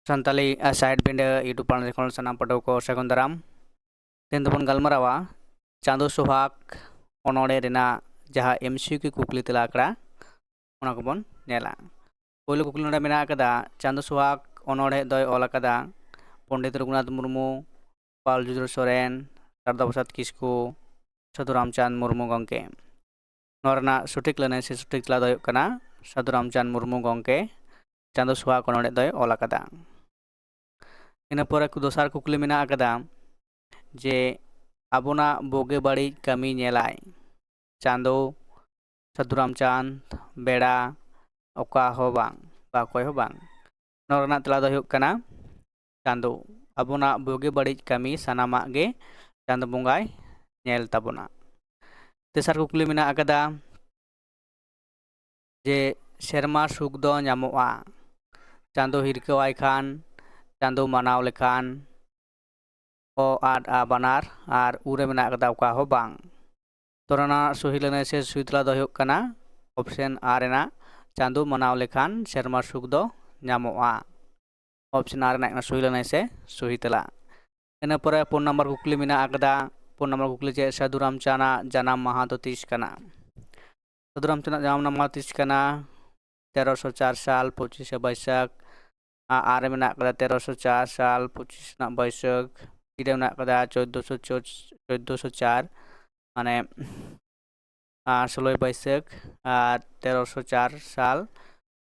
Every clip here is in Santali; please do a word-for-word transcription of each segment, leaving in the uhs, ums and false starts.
ᱥᱟᱱᱛᱟᱞᱤ ᱥᱟᱭᱤᱰ ᱵᱤᱸᱰᱟᱹ YouTube ᱯᱟᱱᱟᱞᱤ ᱠᱷᱚᱱ ᱥᱟᱱᱟᱢ ᱯᱟᱹᱴᱷᱩᱣᱟᱹ ᱠᱚ ᱥᱟᱹᱜᱩᱱ ᱫᱟᱨᱟᱢ᱾ ᱛᱮᱦᱮᱧ ᱫᱚᱵᱚᱱ ᱜᱟᱞᱢᱟᱨᱟᱣᱟ ᱪᱟᱸᱫᱚ ᱥᱚᱦᱟᱜ ᱚᱱᱚᱬᱦᱮ ᱨᱮᱱᱟᱜ ᱡᱟᱦᱟᱸ ᱮᱢᱥᱤᱠᱤᱭᱩ ᱠᱩᱠᱞᱤ ᱛᱮᱞᱟ ᱟᱠᱷᱲᱟ, ᱚᱱᱟ ᱠᱚᱵᱚᱱ ᱧᱮᱞᱟ᱾ ᱯᱳᱭᱞᱳ ᱠᱩᱠᱞᱤ ᱱᱚᱰᱮ ᱢᱮᱱᱟᱜ ᱟᱠᱟᱫᱟ, ᱪᱟᱸᱫᱚ ᱥᱚᱦᱟᱜ ᱚᱱᱚᱬᱦᱮ ᱫᱚᱭ ᱚᱞ ᱟᱠᱟᱫᱟ ᱯᱚᱱᱰᱤᱛ ᱨᱚᱜᱷᱩᱱᱟᱛᱷ ᱢᱩᱨᱢᱩ, ᱯᱟᱞ ᱡᱩᱡᱷᱟᱹᱨ ᱥᱚᱨᱮᱱ, ᱥᱟᱨᱚᱫᱟ ᱯᱨᱚᱥᱟᱫᱽ ᱠᱤᱥᱠᱩ, ᱥᱟᱹᱫᱷᱩ ᱨᱟᱢᱪᱟᱸᱫᱽ ᱢᱩᱨᱢᱩ ᱜᱚᱢᱠᱮ᱾ ᱱᱚᱣᱟ ᱨᱮᱱᱟᱜ ᱥᱚᱴᱷᱤᱠ ᱞᱟᱹᱱᱟᱹᱭ ᱥᱮ ᱥᱚᱴᱷᱤᱠ ᱛᱮᱞᱟ ᱫᱚ ᱦᱩᱭᱩᱜ ᱠᱟᱱᱟ ᱥᱟᱹᱫᱷᱩ ᱨᱟᱢᱪᱟᱸᱫᱽ ᱢᱩᱨᱢᱩ ᱜᱚᱢᱠᱮ ᱪᱟᱸᱫᱚ ᱥᱚᱦᱟᱜ ᱚᱱᱚᱬᱦᱮ ᱫᱚᱭ ᱚᱞ ᱟᱠᱟᱫᱟ᱾ ᱤᱱᱟᱹ ᱯᱚᱨᱮ ᱫᱚᱥᱟᱨ ᱠᱩᱠᱞᱤ ᱢᱮᱱᱟᱜ ᱟᱠᱟᱫᱟ ᱡᱮ ᱟᱵᱚᱱᱟᱜ ᱵᱩᱜᱤ ᱵᱟᱹᱲᱤᱡ ᱠᱟᱹᱢᱤ ᱧᱮᱞᱟᱭ ᱪᱟᱸᱫᱚ, ᱥᱟᱹᱫᱷᱩ ᱨᱟᱢᱪᱟᱸᱫᱽ, ᱵᱮᱲᱟ, ᱚᱠᱟ ᱦᱚᱸ ᱵᱟᱝ, ᱵᱟ ᱚᱠᱚᱭ ᱦᱚᱸ ᱵᱟᱝ᱾ ᱱᱚᱣᱟ ᱨᱮᱱᱟᱜ ᱛᱮᱞᱟ ᱫᱚ ᱦᱩᱭᱩᱜ ᱠᱟᱱᱟ ᱪᱟᱸᱫᱚ᱾ ᱟᱵᱚᱱᱟᱜ ᱵᱩᱜᱤ ᱵᱟᱹᱲᱤᱡ ᱠᱟᱹᱢᱤ ᱥᱟᱱᱟᱢᱟᱜ ᱜᱮ ᱪᱟᱸᱫᱚ ᱵᱚᱸᱜᱟᱭ ᱧᱮᱞ ᱛᱟᱵᱚᱱᱟ᱾ ᱛᱮᱥᱟᱨ ᱠᱩᱠᱞᱤ ᱢᱮᱱᱟᱜ ᱟᱠᱟᱫᱟ ᱡᱮ ᱥᱮᱨᱢᱟ ᱥᱩᱠ ᱫᱚ ᱧᱟᱢᱚᱜᱼᱟ ᱪᱟᱸᱫᱚ ᱦᱤᱨᱠᱟᱹᱣᱟᱭ ᱠᱷᱟᱱ, ᱪᱟᱸᱫᱚ ᱢᱟᱱᱟᱣ ᱞᱮᱠᱷᱟᱱ᱾ ᱚ ᱟᱨ ᱟ ᱵᱟᱱᱟᱨ, ᱟᱨ ᱩ ᱨᱮ ᱢᱮᱱᱟᱜ ᱟᱠᱟᱫᱟ ᱚᱠᱟ ᱦᱚᱸ ᱵᱟᱝ᱾ ᱛᱚ ᱱᱚᱣᱟ ᱨᱮᱱᱟᱜ ᱥᱚᱦᱤ ᱞᱟᱹᱱᱟᱹᱭ ᱥᱮ ᱥᱚᱦᱤ ᱛᱮᱞᱟ ᱫᱚ ᱦᱩᱭᱩᱜ ᱠᱟᱱᱟ ᱚᱯᱥᱮᱱ ᱟ ᱨᱮᱱᱟᱜ, ᱪᱟᱸᱫᱚ ᱢᱟᱱᱟᱣ ᱞᱮᱠᱷᱟᱱ ᱥᱮᱨᱢᱟ ᱥᱩᱠ ᱫᱚ ᱧᱟᱢᱚᱜᱼᱟ᱾ ᱚᱯᱥᱮᱱ ᱟ ᱨᱮᱱᱟᱜ ᱠᱟᱱᱟ ᱥᱚᱦᱤ ᱞᱟᱹᱱᱟᱹᱭ ᱥᱮ ᱥᱚᱦᱤ ᱛᱮᱞᱟ᱾ ᱤᱱᱟᱹ ᱯᱚᱨᱮ ᱯᱩᱱ ᱱᱟᱢᱵᱟᱨ ᱠᱩᱠᱞᱤ ᱢᱮᱱᱟᱜ ᱟᱠᱟᱫᱟ᱾ ᱯᱩᱱ ᱱᱟᱢᱵᱟᱨ ᱠᱩᱠᱞᱤ ᱪᱮᱫ? ᱥᱟᱹᱫᱷᱩ ᱨᱟᱢᱪᱟᱸᱫᱽ ᱟᱜ ᱡᱟᱱᱟᱢ ᱢᱟᱦᱟ ᱫᱚ ᱛᱤᱥ ᱠᱟᱱᱟ? ᱥᱟᱹᱫᱷᱩ ᱨᱟᱢᱪᱟᱸᱫᱽ ᱟᱜ ᱡᱟᱱᱟᱢ ᱢᱟᱦᱟ ᱛᱤᱥ ᱠᱟᱱᱟ? ᱛᱮᱨᱚᱥᱚ ᱪᱟᱨ ᱥᱟᱞ ᱯᱚᱸᱪᱤᱥᱮ ᱵᱟᱹᱭᱥᱟᱹᱠᱷ᱾ ᱟ, ᱟᱨ ᱨᱮ ᱢᱮᱱᱟᱜ ᱟᱠᱟᱫᱟ ᱛᱮᱨᱚᱥᱚ ᱪᱟᱨ ᱥᱟᱞ ᱯᱚᱸᱪᱤᱥ ᱨᱮᱱᱟᱜ ᱵᱟᱹᱭᱥᱟᱹᱠᱷ᱾ ᱵᱤ ᱨᱮ ᱢᱮᱱᱟᱜ ᱟᱠᱟᱫᱟ ᱪᱳᱫᱽᱫᱳᱥᱚ ᱪᱳᱫᱽᱫᱳᱥᱚ ᱪᱟᱨ, ᱢᱟᱱᱮ ᱟᱨ ᱥᱳᱞᱳᱭ ᱵᱟᱹᱭᱥᱟᱹᱠᱷ ᱟᱨ ᱛᱮᱨᱚᱥᱚ ᱪᱟᱨ ᱥᱟᱞ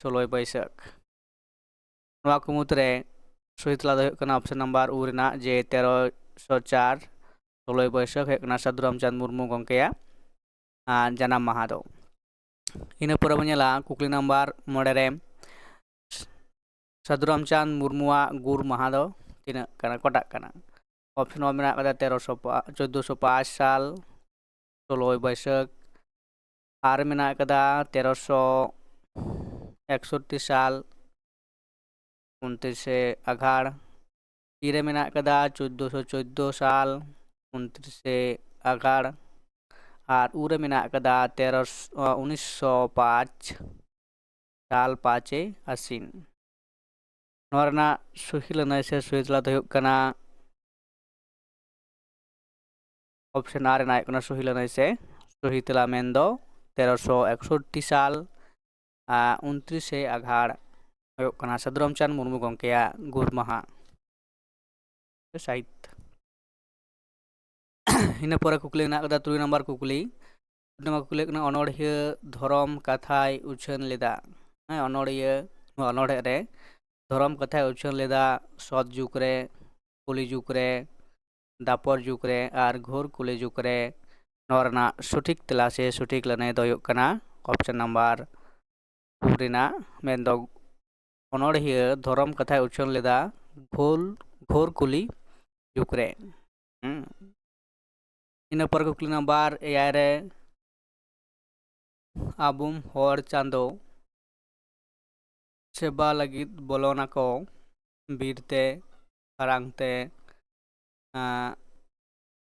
ᱥᱳᱞᱳᱭ ᱵᱟᱹᱭᱥᱟᱹᱠᱷ᱾ ᱱᱚᱣᱟ ᱠᱚ ᱢᱩᱫᱽᱨᱮ ᱥᱚᱦᱤ ᱛᱮᱞᱟ ᱫᱚ ᱦᱩᱭᱩᱜ ᱠᱟᱱᱟ ᱚᱯᱥᱮᱱ ᱱᱟᱢᱵᱟᱨ ᱩ ᱨᱮᱱᱟᱜ, ᱡᱮ ᱛᱮᱨᱚᱥᱚ ᱪᱟᱨ ᱥᱳᱞᱳᱭ ᱵᱟᱹᱭᱥᱟᱹᱠᱷ ᱦᱩᱭᱩᱜ ᱠᱟᱱᱟ ᱥᱟᱹᱫᱷᱩ ᱨᱟᱢᱪᱟᱸᱫᱽ ᱢᱩᱨᱢᱩ ᱜᱚᱢᱠᱮᱭᱟᱜ, ᱟᱨ, ᱡᱟᱱᱟᱢ ᱢᱟᱦᱟ ᱫᱚ᱾ ᱤᱱᱟᱹ ᱯᱚᱨᱮ ᱵᱚᱱ ᱧᱮᱞᱟ ᱠᱩᱠᱞᱤ ᱱᱟᱢᱵᱟᱨ ᱢᱚᱬᱮ ᱨᱮ, ᱥᱟᱹᱫᱷᱩ ᱨᱟᱢᱪᱟᱸᱫᱽ ᱢᱩᱨᱢᱩᱣᱟᱜ ᱜᱩᱨ ᱢᱟᱦᱟ ᱫᱚ ᱛᱤᱱᱟᱹᱜ ᱠᱟᱱᱟ, ᱚᱠᱟᱴᱟᱜ ᱠᱟᱱᱟ? ᱚᱯᱥᱮᱱ ᱚ ᱢᱮᱱᱟᱜ ᱟᱠᱟᱫᱟ ᱛᱮᱨᱚᱥᱚ ᱯᱟ-, ᱪᱳᱫᱽᱫᱳᱥᱚ ᱯᱟᱸᱪ ᱥᱟᱞ ᱥᱳᱞᱳᱭ ᱵᱟᱹᱭᱥᱟᱹᱠᱷ, ᱟᱨ ᱢᱮᱱᱟᱜ ᱟᱠᱟᱫᱟ ᱛᱮᱨᱚᱥᱚ ᱮᱠᱥᱚᱴᱴᱤ ᱥᱟᱞ ᱩᱱᱛᱨᱤᱥᱮ ᱟᱜᱷᱟᱲ, ᱵᱤ ᱨᱮ ᱢᱮᱱᱟᱜ ᱟᱠᱟᱫᱟ ᱪᱳᱫᱽᱫᱳᱥᱚ ᱪᱳᱫᱽᱫᱳ ᱥᱟᱞ ᱩᱱᱛᱨᱤᱥᱮ ᱟᱜᱷᱟᱲ, ᱟᱨ ᱩ ᱨᱮ ᱢᱮᱱᱟᱜ ᱟᱠᱟᱫᱟ ᱛᱮᱨᱚᱥᱚ, ᱩᱱᱤᱥᱥᱚ ᱯᱟᱸᱪ ᱥᱟᱞ ᱯᱟᱸᱪᱮ ᱟᱥᱤᱱ᱾ ᱱᱚᱣᱟ ᱨᱮᱱᱟᱜ ᱥᱚᱦᱤ ᱞᱟᱹᱱᱟᱹᱭ ᱥᱮ ᱥᱚᱦᱤ ᱛᱮᱞᱟ ᱫᱚ ᱦᱩᱭᱩᱜ ᱠᱟᱱᱟ option A ᱨᱮᱱᱟᱜ ᱦᱩᱭᱩᱜ ᱠᱟᱱᱟ ᱥᱚᱦᱤ ᱞᱟᱹᱱᱟᱹᱭ ᱥᱮ ᱥᱚᱦᱤ ᱛᱮᱞᱟ, ᱢᱮᱱᱫᱚ ᱛᱮᱨᱚᱥᱚ ᱮᱠᱥᱚᱴᱴᱤ ᱥᱟᱞ, ᱟᱨ ᱩᱱᱛᱨᱤᱥᱮ ᱟᱜᱷᱟᱲ ᱦᱩᱭᱩᱜ ᱠᱟᱱᱟ ᱥᱟᱹᱫᱷᱩ ᱨᱟᱢᱪᱟᱸᱫᱽ ᱢᱩᱨᱢᱩ ᱜᱚᱢᱠᱮᱭᱟᱜ ᱜᱩᱨ ᱢᱟᱦᱟ᱾ ᱥᱟᱹᱦᱤᱛ᱾ ᱤᱱᱟᱹ ᱯᱚᱨᱮ ᱠᱩᱠᱞᱤ ᱢᱮᱱᱟᱜ ᱠᱟᱫᱟ, ᱛᱩᱨᱩᱭ ᱱᱟᱢᱵᱟᱨ ᱠᱩᱠᱞᱤ᱾ ᱛᱩᱨᱩᱭ ᱱᱟᱢᱵᱟᱨ ᱠᱩᱠᱞᱤ ᱦᱩᱭᱩᱜ ᱠᱟᱱᱟ, ᱚᱱᱚᱲᱦᱤᱭᱟᱹ ᱫᱷᱚᱨᱚᱢ ᱠᱟᱛᱷᱟᱭ ᱩᱪᱷᱟᱹᱱ ᱞᱮᱫᱟ᱾ ᱦᱮᱸ, ᱚᱱᱚᱲᱦᱤᱭᱟᱹ ᱱᱚᱣᱟ ᱚᱱᱚᱲᱦᱮ ᱨᱮ ᱫᱷᱚᱨᱚᱢ ᱠᱟᱛᱷᱟᱭ ᱩᱪᱷᱟᱹᱱ ᱞᱮᱫᱟ ᱥᱚᱛ ᱡᱩᱜᱽ ᱨᱮ, ᱠᱚᱞᱤ ᱡᱩᱜᱽ ᱨᱮ, ᱫᱟᱯᱚᱨ ᱡᱩᱜᱽ ᱨᱮ ᱟᱨ ᱜᱷᱳᱨ ᱠᱚᱞᱤ ᱡᱩᱜᱽ ᱨᱮ᱾ ᱱᱚᱣᱟ ᱨᱮᱱᱟᱜ ᱥᱚᱴᱷᱤᱠ ᱛᱮᱞᱟ ᱥᱮ ᱥᱚᱴᱷᱤᱠ ᱞᱟᱹᱱᱟᱹᱭ ᱫᱚ ᱦᱩᱭᱩᱜ ᱠᱟᱱᱟ option number two ᱨᱮᱱᱟᱜ, ᱢᱮᱱᱫᱚ ᱚᱱᱚᱲᱦᱤᱭᱟᱹ ᱫᱷᱚᱨᱚᱢ ᱠᱟᱛᱷᱟᱭ ᱩᱪᱷᱟᱹᱱ ᱞᱮᱫᱟ ᱜᱷᱳᱞ ᱜᱷᱳᱨ ᱠᱚᱞᱤ ᱡᱩᱜᱽ ᱨᱮ᱾ ᱦᱩᱸ᱾ ᱤᱱᱟᱹ ᱯᱚᱨ ᱠᱩᱠᱞᱤ ᱱᱟᱢᱵᱟᱨ ᱮᱭᱟᱭ ᱨᱮ, ᱟᱵᱚᱢ ᱦᱚᱲ ᱪᱟᱸᱫᱚ ᱥᱮᱵᱟ ᱞᱟᱹᱜᱤᱫ ᱵᱚᱞᱚᱱᱟᱠᱚ ᱵᱤᱨ ᱛᱮ, ᱯᱷᱟᱨᱟᱝ ᱛᱮ, ᱟᱸ,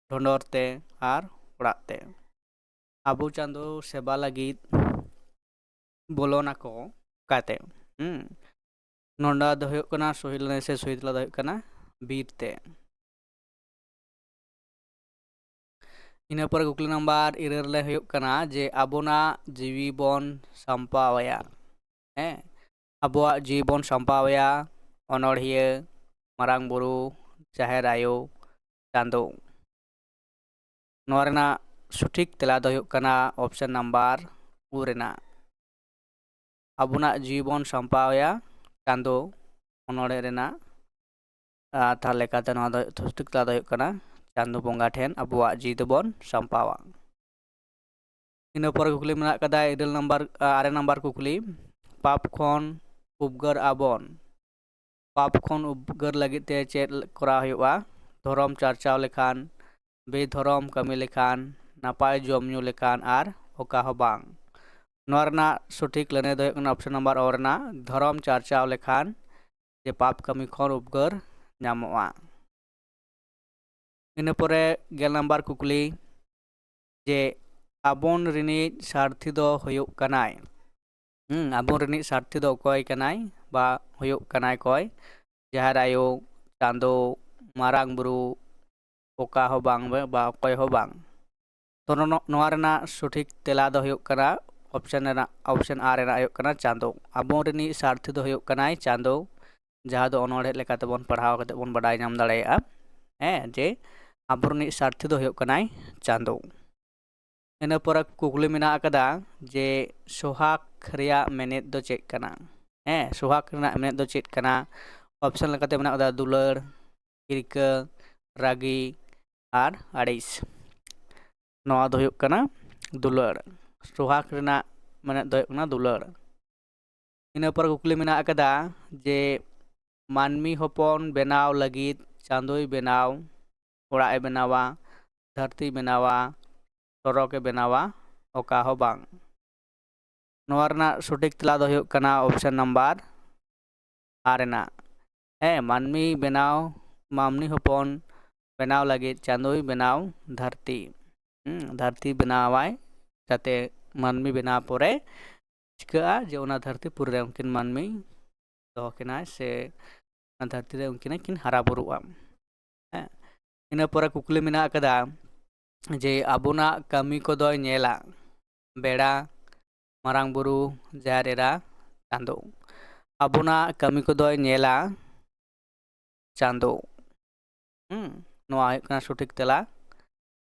ᱰᱷᱚᱸᱰᱚᱨ ᱛᱮ ᱟᱨ ᱚᱲᱟᱜ ᱛᱮ᱾ ᱟᱵᱚ ᱪᱟᱸᱫᱚ ᱥᱮᱵᱟ ᱞᱟᱹᱜᱤᱫ ᱵᱚᱞᱚᱱᱟᱠᱚ ᱚᱠᱟᱛᱮ? ᱦᱩᱸ᱾ ᱱᱚᱰᱟ ᱫᱚ ᱦᱩᱭᱩᱜ ᱠᱟᱱᱟ ᱥᱚᱦᱤ ᱞᱟᱹᱱᱟᱹᱭ ᱥᱮ ᱥᱚᱦᱤ ᱛᱮᱞᱟ ᱫᱚ ᱦᱩᱭᱩᱜ ᱠᱟᱱᱟ ᱵᱤᱨ ᱛᱮ᱾ ᱤᱱᱟᱹ ᱯᱚᱨᱮ ᱠᱩᱠᱞᱤ ᱱᱟᱢᱵᱟᱨ ᱤᱨᱟᱹᱞ ᱨᱮ ᱦᱩᱭᱩᱜ ᱠᱟᱱᱟ ᱡᱮ ᱟᱵᱚᱱᱟᱜ ᱡᱤᱣᱤ ᱵᱚᱱ ᱥᱟᱢᱯᱟᱣ ᱟᱭᱟ᱾ ᱦᱮᱸ, ᱟᱵᱚᱣᱟᱜ ᱡᱤᱣᱤ ᱵᱚᱱ ᱥᱟᱢᱯᱟᱣ ᱟᱭᱟ ᱚᱱᱚᱲᱦᱤᱭᱟᱹ, ᱢᱟᱨᱟᱝ ᱵᱩᱨᱩ, ᱡᱟᱦᱮᱨ ᱟᱭᱳ, ᱪᱟᱸᱫᱚ᱾ ᱱᱚᱣᱟ ᱨᱮᱱᱟᱜ ᱥᱚᱴᱷᱤᱠ ᱛᱮᱞᱟ ᱫᱚ ᱦᱩᱭᱩᱜ ᱠᱟᱱᱟ option number ᱠᱩ ᱨᱮᱱᱟᱜ, ᱟᱵᱚᱱᱟᱜ ᱡᱤᱣᱤ ᱵᱚᱱ ᱥᱟᱢᱯᱟᱣ ᱟᱭᱟ ᱪᱟᱸᱫᱚ ᱚᱱᱚᱲᱦᱮ ᱨᱮᱱᱟᱜ᱾ ᱟᱨ ᱛᱟᱦᱞᱮ ᱞᱮᱠᱟᱛᱮ ᱱᱚᱣᱟ ᱫᱚ ᱥᱚᱴᱷᱤᱠ ᱛᱮᱞᱟ ᱫᱚ ᱦᱩᱭᱩᱜ ᱠᱟᱱᱟ ᱪᱟᱸᱫᱚ ᱵᱚᱸᱜᱟ ᱴᱷᱮᱱ ᱟᱵᱚᱣᱟᱜ ᱡᱤᱣᱤ ᱫᱚᱵᱚᱱ ᱥᱟᱢᱯᱟᱣᱟ᱾ ᱤᱱᱟᱹ ᱯᱚᱨᱮ ᱠᱩᱠᱞᱤ ᱢᱮᱱᱟᱜ ᱠᱟᱫᱟ ᱤᱨᱟᱹᱞ ᱱᱟᱢᱵᱟᱨ, ᱟ, ᱟᱨᱮ ᱱᱟᱢᱵᱟᱨ ᱠᱩᱠᱞᱤ, ᱯᱟᱯ ᱠᱷᱚᱱ ᱩᱯᱜᱟᱹᱨ ᱟᱵᱚᱱ᱾ ᱯᱟᱯ ᱠᱷᱚᱱ ᱩᱯᱜᱟᱹᱨ ᱞᱟᱹᱜᱤᱫ ᱛᱮ ᱪᱮᱫ ᱠᱚᱨᱟᱣ ᱦᱩᱭᱩᱜᱼᱟ? ᱫᱷᱚᱨᱚᱢ ᱪᱟᱨᱪᱟᱣ ᱞᱮᱠᱷᱟᱱ, ᱵᱮᱫᱷᱚᱨᱚᱢ ᱠᱟᱹᱢᱤ ᱞᱮᱠᱷᱟᱱ, ᱱᱟᱯᱟᱭ ᱡᱚᱢ ᱧᱩ ᱞᱮᱠᱷᱟᱱ ᱟᱨ ᱚᱠᱟ ᱦᱚᱸ ᱵᱟᱝ᱾ ᱱᱚᱣᱟ ᱨᱮᱱᱟᱜ ᱥᱚᱴᱷᱤᱠ ᱞᱟᱹᱱᱟᱹᱭ ᱫᱚ ᱦᱩᱭᱩᱜ ᱠᱟᱱᱟ option number ᱚ ᱨᱮᱱᱟᱜ, ᱫᱷᱚᱨᱚᱢ ᱪᱟᱨᱪᱟᱣ ᱞᱮᱠᱷᱟᱱ ᱡᱮ ᱯᱟᱯ ᱠᱟᱹᱢᱤ ᱠᱷᱚᱱ ᱩᱯᱜᱟᱹᱨ ᱧᱟᱢᱚᱜᱼᱟ᱾ ᱤᱱᱟᱹ ᱯᱚᱨᱮ ᱜᱮᱞ ᱱᱟᱢᱵᱟᱨ ᱠᱩᱠᱞᱤ, ᱡᱮ ᱟᱵᱚᱱ ᱨᱤᱱᱤᱡ ᱥᱟᱨᱛᱷᱤ ᱫᱚ ᱦᱩᱭᱩᱜ ᱠᱟᱱᱟᱭ᱾ ᱦᱩᱸ, ᱟᱵᱚᱱ ᱨᱤᱱᱤᱡ ᱥᱟᱨᱛᱷᱤ ᱫᱚ ᱚᱠᱚᱭ ᱠᱟᱱᱟᱭ? ᱵᱟ ᱦᱩᱭᱩᱜ ᱠᱟᱱᱟᱭ ᱚᱠᱚᱭ? ᱡᱟᱦᱮᱨ ᱟᱭᱳ, ᱪᱟᱸᱫᱳ, ᱢᱟᱨᱟᱝ ᱵᱩᱨᱩ, ᱚᱠᱟ ᱦᱚᱸ ᱵᱟᱝ ᱵᱟ ᱚᱠᱚᱭ ᱦᱚᱸ ᱵᱟᱝ᱾ ᱛᱚ ᱱᱚ-, ᱱᱚᱣᱟ ᱨᱮᱱᱟᱜ ᱥᱚᱴᱷᱤᱠ ᱛᱮᱞᱟ ᱫᱚ ᱦᱩᱭᱩᱜ ᱠᱟᱱᱟ ᱚᱯᱥᱮᱱ ᱨᱮᱱᱟᱜ, ᱚᱯᱥᱮᱱ ᱟᱨ ᱨᱮᱱᱟᱜ ᱦᱩᱭᱩᱜ ᱠᱟᱱᱟ ᱪᱟᱸᱫᱳ᱾ ᱟᱵᱚ ᱨᱤᱱᱤᱡ ᱥᱟᱨᱛᱷᱤ ᱫᱚ ᱦᱩᱭᱩᱜ ᱠᱟᱱᱟᱭ ᱪᱟᱸᱫᱳ, ᱡᱟᱦᱟᱸ ᱫᱚ ᱚᱱᱚᱬᱦᱮ ᱞᱮᱠᱟᱛᱮ ᱵᱚᱱ ᱯᱟᱲᱦᱟᱣ ᱠᱟᱛᱮ ᱵᱚᱱ ᱵᱟᱰᱟᱭ ᱧᱟᱢ ᱫᱟᱲᱮᱭᱟᱜᱼᱟ, ᱦᱮᱸ, ᱡᱮ ᱟᱵᱚ ᱨᱤᱱᱤᱡ ᱥᱟᱨᱛᱷᱤ ᱫᱚ ᱦᱩᱭᱩᱜ ᱠᱟᱱᱟᱭ ᱪᱟᱸᱫᱳ᱾ ᱤᱱᱟᱹ ᱯᱚᱨᱮ ᱠᱩᱠᱞᱤ ᱢᱮᱱᱟᱜ ᱟᱠᱟᱫᱟ ᱡᱮ ᱥᱳᱦᱟᱜᱽ ᱨᱮᱭᱟᱜ ᱢᱮᱱᱮᱛ ᱫᱚ ᱪᱮᱫ ᱠᱟᱱᱟ? ᱦᱮᱸ, ᱥᱳᱦᱟᱜᱽ ᱨᱮᱱᱟᱜ ᱢᱮᱱᱮᱛ ᱫᱚ ᱪᱮᱫ ᱠᱟᱱᱟ? ᱚᱯᱥᱮᱱ ᱞᱮᱠᱟᱛᱮ ᱢᱮᱱᱟᱜ ᱟᱠᱟᱫᱟ ᱫᱩᱞᱟᱹᱲ, ᱦᱤᱨᱠᱟᱹ, ᱨᱟᱹᱜᱤ ᱟᱨ ᱟᱹᱲᱤᱥ᱾ ᱱᱚᱣᱟ ᱫᱚ ᱦᱩᱭᱩᱜ ᱠᱟᱱᱟ ᱫᱩᱞᱟᱹᱲ᱾ ᱥᱳᱦᱟᱜᱽ ᱨᱮᱱᱟᱜ ᱢᱮᱱᱮᱛ ᱫᱚ ᱦᱩᱭᱩᱜ ᱠᱟᱱᱟ ᱫᱩᱞᱟᱹᱲ᱾ ᱤᱱᱟᱹ ᱯᱚᱨ ᱠᱩᱠᱞᱤ ᱢᱮᱱᱟᱜ ᱟᱠᱟᱫᱟ ᱡᱮ ᱢᱟᱹᱱᱢᱤ ᱦᱚᱯᱚᱱ ᱵᱮᱱᱟᱣ ᱞᱟᱹᱜᱤᱫ ᱪᱟᱸᱫᱳᱭ ᱵᱮᱱᱟᱣ, ᱚᱲᱟᱜ ᱮ ᱵᱮᱱᱟᱣᱟ, ᱫᱷᱟᱹᱨᱛᱤᱭ ᱵᱮᱱᱟᱣᱟ, ᱥᱚᱨᱚᱠ ᱮ ᱵᱮᱱᱟᱣᱟ, ᱚᱠᱟ ᱦᱚᱸ ᱵᱟᱝ᱾ ᱱᱚᱣᱟ ᱨᱮᱱᱟᱜ ᱥᱚᱴᱷᱤᱠ ᱛᱮᱞᱟ ᱫᱚ ᱦᱩᱭᱩᱜ ᱠᱟᱱᱟ ᱚᱯᱥᱮᱱ ᱱᱟᱢᱵᱟᱨ ᱟᱨ ᱨᱮᱱᱟᱜ᱾ ᱦᱮᱸ, ᱢᱟᱹᱱᱢᱤ ᱵᱮᱱᱟᱣ, ᱢᱟᱹᱱᱢᱤ ᱦᱚᱯᱚᱱ ᱵᱮᱱᱟᱣ ᱞᱟᱹᱜᱤᱫ ᱪᱟᱸᱫᱳᱭ ᱵᱮᱱᱟᱣ ᱫᱷᱟᱹᱨᱛᱤ᱾ ᱦᱩᱸ, ᱫᱷᱟᱹᱨᱛᱤ ᱵᱮᱱᱟᱣᱟᱭ ᱡᱟᱛᱮ ᱢᱟᱹᱱᱢᱤ ᱵᱮᱱᱟᱣ ᱯᱚᱨᱮ ᱪᱤᱠᱟᱹᱜᱼᱟ ᱡᱮ ᱚᱱᱟ ᱫᱷᱟᱹᱨᱛᱤ ᱯᱩᱨᱤ ᱨᱮ ᱩᱱᱠᱤᱱ ᱢᱟᱹᱱᱢᱤ ᱫᱚᱦᱚ ᱠᱤᱱᱟᱭ ᱥᱮ ᱚᱱᱟ ᱫᱷᱟᱹᱨᱛᱤ ᱨᱮ ᱩᱱᱠᱤᱱ ᱠᱤᱱ ᱦᱟᱨᱟ ᱵᱩᱨᱩᱜᱼᱟ᱾ ᱦᱮᱸ, ᱤᱱᱟᱹ ᱯᱚᱨᱮ ᱠᱩᱠᱞᱤ ᱢᱮᱱᱟᱜ ᱟᱠᱟᱫᱟ ᱡᱮ ᱟᱵᱚᱱᱟᱜ ᱠᱟᱹᱢᱤ ᱠᱚᱫᱚᱭ ᱧᱮᱞᱟ ᱵᱮᱲᱟ, ᱢᱟᱨᱟᱝ ᱵᱩᱨᱩ, ᱡᱟᱦᱮᱨ ᱮᱨᱟ, ᱪᱟᱸᱫᱳ᱾ ᱟᱵᱚᱱᱟᱜ ᱠᱟᱹᱢᱤ ᱠᱚᱫᱚᱭ ᱧᱮᱞᱟ ᱪᱟᱸᱫᱳ᱾ ᱦᱩᱸ, ᱱᱚᱣᱟ ᱦᱩᱭᱩᱜ ᱠᱟᱱᱟ ᱥᱚᱴᱷᱤᱠ ᱛᱮᱞᱟ᱾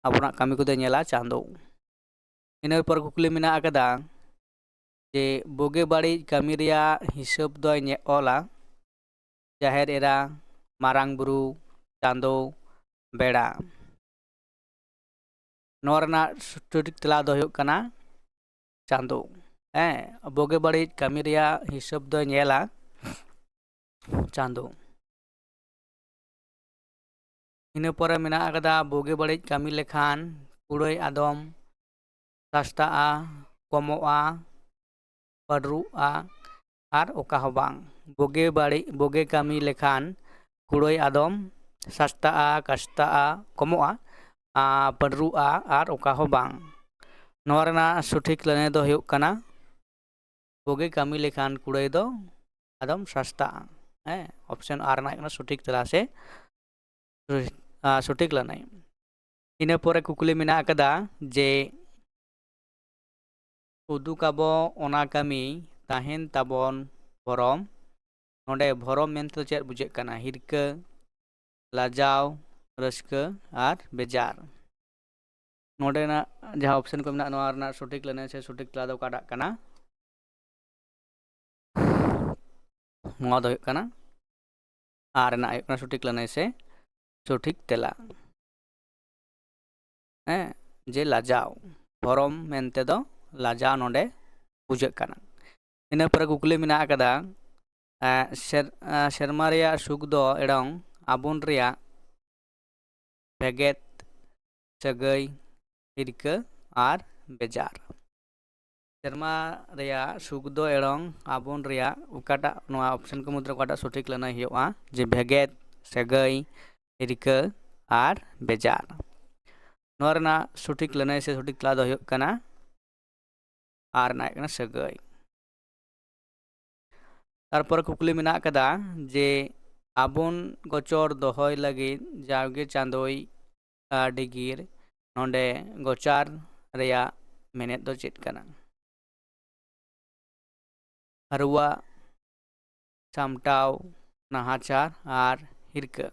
ᱟᱵᱚᱱᱟᱜ ᱠᱟᱹᱢᱤ ᱠᱚᱫᱚᱭ ᱧᱮᱞᱟ ᱪᱟᱸᱫᱳ᱾ ᱤᱱᱟᱹ ᱯᱚᱨ ᱠᱩᱠᱞᱤ ᱢᱮᱱᱟᱜ ᱟᱠᱟᱫᱟ ᱡᱮ ᱵᱩᱜᱤ ᱵᱟᱹᱲᱤᱡ ᱠᱟᱹᱢᱤ ᱨᱮᱭᱟᱜ ᱦᱤᱥᱟᱹᱵ ᱫᱚᱭ ᱧᱮ-, ᱚᱞᱟ ᱡᱟᱦᱮᱨ ᱮᱨᱟ, ᱢᱟᱨᱟᱝ ᱵᱩᱨᱩ, ᱪᱟᱸᱫᱳ, ᱵᱮᱲᱟ᱾ ᱱᱚᱣᱟ ᱨᱮᱱᱟᱜ ᱥᱚᱴᱷᱤᱠ ᱛᱮᱞᱟ ᱫᱚ ᱦᱩᱭᱩᱜ ᱠᱟᱱᱟ ᱪᱟᱸᱫᱳ᱾ ᱦᱮᱸ, ᱵᱩᱜᱤ ᱵᱟᱹᱲᱤᱡ ᱠᱟᱹᱢᱤ ᱨᱮᱭᱟᱜ ᱦᱤᱥᱟᱹᱵ ᱫᱚᱭ ᱧᱮᱞᱟ ᱪᱟᱸᱫᱳ᱾ ᱤᱱᱟᱹ ᱯᱚᱨᱮ ᱢᱮᱱᱟᱜ ᱟᱠᱟᱫᱟ ᱵᱩᱜᱤ ᱵᱟᱹᱲᱤᱡ ᱠᱟᱹᱢᱤ ᱞᱮᱠᱷᱟᱱ ᱠᱩᱲᱟᱹᱭ ᱟᱫᱚᱢ ᱥᱟᱥᱛᱟᱜᱼᱟ, ᱠᱚᱢᱚᱜᱼᱟ, ᱯᱟᱹᱰᱨᱩᱜᱼᱟ ᱟᱨ ᱚᱠᱟ ᱦᱚᱸ ᱵᱟᱝ᱾ ᱵᱩᱜᱤ ᱵᱟᱹᱲᱤᱡ, ᱵᱩᱜᱤ ᱠᱟᱹᱢᱤ ᱞᱮᱠᱷᱟᱱ ᱠᱩᱲᱟᱹᱭ ᱟᱫᱚᱢ ᱥᱟᱥᱛᱟᱜᱼᱟ, ᱠᱟᱥᱛᱟᱜᱼᱟ, ᱠᱚᱢᱚᱜᱼᱟ, ᱟᱨ ᱯᱟᱹᱰᱨᱩᱜᱼᱟ ᱟᱨ ᱚᱠᱟ ᱦᱚᱸ ᱵᱟᱝ᱾ ᱱᱚᱣᱟ ᱨᱮᱱᱟᱜ ᱥᱚᱴᱷᱤᱠ ᱞᱟᱹᱱᱟᱹᱭ ᱫᱚ ᱦᱩᱭᱩᱜ ᱠᱟᱱᱟ ᱵᱩᱜᱤ ᱠᱟᱹᱢᱤ ᱞᱮᱠᱷᱟᱱ ᱠᱩᱲᱟᱹᱭ ᱫᱚ ᱟᱫᱚᱢ ᱥᱟᱥᱛᱟᱜᱼᱟ᱾ ᱦᱮᱸ, ᱚᱯᱥᱮᱱ ᱟᱨ ᱨᱮᱱᱟᱜ ᱦᱩᱭᱩᱜ ᱠᱟᱱᱟ ᱥᱚᱴᱷᱤᱠ ᱛᱮᱞᱟ ᱥᱮ ᱥᱚ-, ᱟ, ᱥᱚᱴᱷᱤᱠ ᱞᱟᱹᱱᱟᱹᱭ᱾ ᱤᱱᱟᱹ ᱯᱚᱨᱮ ᱠᱩᱠᱞᱤ ᱢᱮᱱᱟᱜ ᱟᱠᱟᱫᱟ ᱡᱮ, ᱩᱫᱩᱜ ᱟᱵᱚ ᱚᱱᱟ ᱠᱟᱹᱢᱤ ᱛᱟᱦᱮᱱ ᱛᱟᱵᱚᱱ ᱵᱷᱚᱨᱚᱢ᱾ ᱱᱚᱰᱮ ᱵᱷᱚᱨᱚᱢ ᱢᱮᱱᱛᱮ ᱪᱮᱫ ᱵᱩᱡᱷᱟᱹᱜ ᱠᱟᱱᱟ? ᱦᱤᱨᱠᱟᱹ, ᱞᱟᱡᱟᱣ, ᱨᱟᱹᱥᱠᱟᱹ ᱟᱨ ᱵᱮᱡᱟᱨ᱾ ᱱᱚᱰᱮᱱᱟᱜ ᱡᱟᱦᱟᱸ ᱚᱯᱥᱮᱱ ᱠᱚ ᱢᱮᱱᱟᱜᱼᱟ, ᱱᱚᱣᱟ ᱨᱮᱱᱟᱜ ᱥᱚᱴᱷᱤᱠ ᱞᱟᱹᱱᱟᱹᱭ ᱥᱮ ᱥᱚᱴᱷᱤᱠ ᱛᱮᱞᱟ ᱫᱚ ᱚᱠᱟᱴᱟᱜ ᱠᱟᱱᱟ? ᱱᱚᱣᱟ ᱫᱚ ᱦᱩᱭᱩᱜ ᱠᱟᱱᱟ ᱟᱨ ᱨᱮᱱᱟᱜ ᱦᱩᱭᱩᱜ ᱠᱟᱱᱟ ᱥᱚᱴᱷᱤᱠ ᱞᱟᱹᱱᱟᱹᱭ ᱥᱮ ᱥᱚᱴᱷᱤᱠ ᱛᱮᱞᱟ᱾ ᱦᱮᱸ, ᱡᱮ ᱞᱟᱡᱟᱣ, ᱵᱷᱚᱨᱚᱢ ᱢᱮᱱᱛᱮ ᱫᱚ ᱞᱟᱡᱟᱣ ᱱᱚᱰᱮ ᱵᱩᱡᱷᱟᱹᱜ ᱠᱟᱱᱟ᱾ ᱤᱱᱟᱹ ᱯᱚᱨᱮ ᱠᱩᱠᱞᱤ ᱢᱮᱱᱟᱜ ᱟᱠᱟᱫᱟ, ᱮᱸ, ᱥᱮᱨ-, ᱮᱸ, ᱥᱮᱨᱢᱟ ᱨᱮᱭᱟᱜ ᱥᱩᱠ ᱫᱚ ᱮᱲᱚᱝ ᱟᱵᱚᱱ ᱨᱮᱭᱟᱜ ᱵᱷᱮᱜᱮᱫ, ᱥᱟᱹᱜᱟᱹᱭ, ᱦᱤᱨᱠᱟᱹ ᱟᱨ ᱵᱮᱡᱟᱨ᱾ ᱥᱮᱨᱢᱟ ᱨᱮᱭᱟᱜ ᱥᱩᱠ ᱫᱚ ᱮᱲᱚᱝ ᱟᱵᱚᱱ ᱨᱮᱭᱟᱜ ᱚᱠᱟᱴᱟᱜ, ᱱᱚᱣᱟ ᱚᱯᱥᱮᱱ ᱠᱚ ᱢᱩᱫᱽᱨᱮ ᱚᱠᱟᱴᱟᱜ ᱥᱚᱴᱷᱤᱠ ᱞᱟᱹᱱᱟᱹᱭ ᱦᱩᱭᱩᱜᱼᱟ? ᱡᱮ ᱵᱷᱮᱜᱮᱫ, ᱥᱟᱹᱜᱟᱹᱭ, ᱦᱤᱨᱠᱟᱹ ᱟᱨ ᱵᱮᱡᱟᱨ᱾ ᱱᱚᱣᱟ ᱨᱮᱱᱟᱜ ᱥᱚᱴᱷᱤᱠ ᱞᱟᱹᱱᱟᱹᱭ ᱥᱮ ᱥᱚᱴᱷᱤᱠ ᱛᱮᱞᱟ ᱫᱚ ᱦᱩᱭᱩᱜ ᱠᱟᱱᱟ ᱟᱨ ᱨᱮᱱᱟᱜ ᱦᱩᱭᱩᱜ ᱠᱟᱱᱟ ᱥᱟᱹᱜᱟᱹᱭ᱾ ᱛᱟᱨᱯᱚᱨᱮ ᱠᱩᱠᱞᱤ ᱢᱮᱱᱟᱜ ᱟᱠᱟᱫᱟ ᱡᱮ ᱟᱵᱚᱱ ᱜᱚᱪᱚᱨ ᱫᱚᱦᱚᱭ ᱞᱟᱹᱜᱤᱫ ᱡᱟᱣᱜᱮ ᱪᱟᱸᱫᱳᱭ, ᱟ, ᱰᱤᱜᱤᱨ, ᱱᱚᱰᱮ ᱜᱚᱪᱟᱨ ᱨᱮᱭᱟᱜ ᱢᱮᱱᱮᱫ ᱫᱚ ᱪᱮᱫ ᱠᱟᱱᱟ? ᱦᱟᱹᱨᱩᱣᱟᱜ, ᱥᱟᱢᱴᱟᱣ, ᱱᱟᱦᱟᱪᱟᱨ ᱟᱨ ᱦᱤᱨᱠᱟᱹ᱾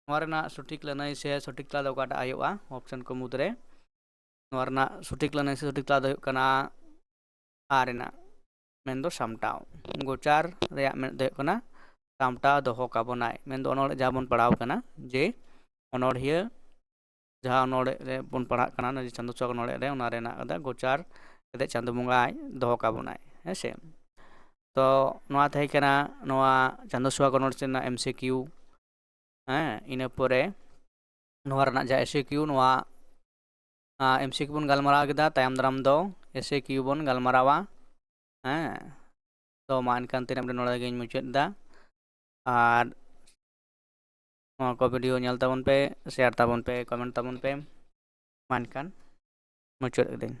ᱱᱚᱣᱟ ᱨᱮᱱᱟᱜ ᱥᱚᱴᱷᱤᱠ ᱞᱟᱹᱱᱟᱹᱭ ᱥᱮ ᱥᱚᱴᱷᱤᱠ ᱛᱮᱞᱟ ᱫᱚ ᱚᱠᱟᱴᱟᱜ ᱦᱩᱭᱩᱜᱼᱟ? ᱚᱯᱥᱮᱱ ᱠᱚ ᱢᱩᱫᱽᱨᱮ ᱱᱚᱣᱟ ᱨᱮᱱᱟᱜ ᱥᱚᱴᱷᱤᱠ ᱞᱟᱹᱱᱟᱹᱭ ᱥᱮ ᱥᱚᱴᱷᱤᱠ ᱛᱮᱞᱟ ᱫᱚ ᱦᱩᱭᱩᱜ ᱠᱟᱱᱟ ᱟᱨ ᱨᱮᱱᱟᱜ, ᱢᱮᱱᱫᱚ ᱥᱟᱢᱴᱟᱣ᱾ ᱜᱚᱪᱟᱨ ᱨᱮᱭᱟᱜ ᱢᱮᱱᱮᱫ ᱫᱚ ᱦᱩᱭᱩᱜ ᱠᱟᱱᱟ ᱥᱟᱢᱴᱟᱣ ᱫᱚᱦᱚ ᱠᱟᱵᱚᱱᱟᱭ᱾ ᱢᱮᱱᱫᱚ ᱚᱱᱚᱲᱦᱮ ᱡᱟᱦᱟᱸ ᱵᱚᱱ ᱯᱟᱲᱦᱟᱣ ᱠᱟᱱᱟ ᱡᱮ ᱚᱱᱚᱲᱦᱤᱭᱟᱹ ᱡᱟᱦᱟᱸ ᱚᱱᱚᱲᱦᱮ ᱨᱮ ᱵᱚᱱ ᱯᱟᱲᱦᱟᱜ ᱠᱟᱱᱟ, ᱚᱱᱟ ᱡᱮ ᱪᱟᱸᱫᱳ ᱥᱩᱦᱟᱜ ᱚᱱᱚᱲᱦᱮ ᱨᱮ, ᱚᱱᱟ ᱨᱮᱱᱟᱜ ᱠᱟᱫᱟ ᱜᱚᱪᱟᱨ ᱠᱟᱛᱮ ᱪᱟᱸᱫᱳ ᱵᱚᱸᱜᱟᱭ ᱫᱚᱦᱚ ᱠᱟᱵᱚᱱᱟᱭ, ᱦᱮᱸ ᱥᱮ᱾ ᱛᱚ ᱱᱚᱣᱟ ᱛᱟᱦᱮᱸ ᱠᱟᱱᱟ ᱱᱚᱣᱟ ᱪᱟᱸᱫᱳ ᱥᱩᱦᱟᱜ ᱚᱱᱚᱲᱦᱮ ᱨᱮᱱᱟᱜ ᱮᱢ ᱥᱤ ᱠᱤᱭᱩ᱾ ᱦᱮᱸ, ᱤᱱᱟᱹ ᱯᱚᱨᱮ ᱱᱚᱣᱟ ᱨᱮᱱᱟᱜ ᱡᱟᱦᱟᱸ ᱮᱥ ᱠᱤᱭᱩ, ᱱᱚᱣᱟ, ᱟ, ᱮᱢ ᱥᱤ ᱠᱤᱭᱩ ᱵᱚᱱ ᱜᱟᱞᱢᱟᱨᱟᱣ ᱠᱮᱫᱟ, ᱛᱟᱭᱚᱢ ᱫᱟᱨᱟᱢ ᱫᱚ ᱮᱥ ᱠᱤᱭᱩ ᱵᱚᱱ ᱜᱟᱞᱢᱟᱨᱟᱣᱟ᱾ ᱦᱮᱸ, ᱛᱚ ᱢᱟ ᱮᱱᱠᱷᱟᱱ ᱛᱮᱦᱮᱧ ᱱᱚᱰᱮ ᱜᱤᱧ ᱢᱩᱪᱟᱹᱫ ᱮᱫᱟ᱾ ᱟᱨ ᱱᱚᱣᱟ ᱠᱚ ᱵᱷᱤᱰᱤᱭᱳ ᱧᱮᱞ ᱛᱟᱵᱚᱱ ᱯᱮ, ᱥᱮᱭᱟᱨ ᱛᱟᱵᱚᱱ ᱯᱮ, ᱠᱚᱢᱮᱱᱴ ᱛᱟᱵᱚᱱ ᱯᱮ᱾ ᱢᱟ ᱮᱱᱠᱷᱟᱱ ᱢᱩᱪᱟᱹᱫ ᱠᱤᱫᱟᱹᱧ᱾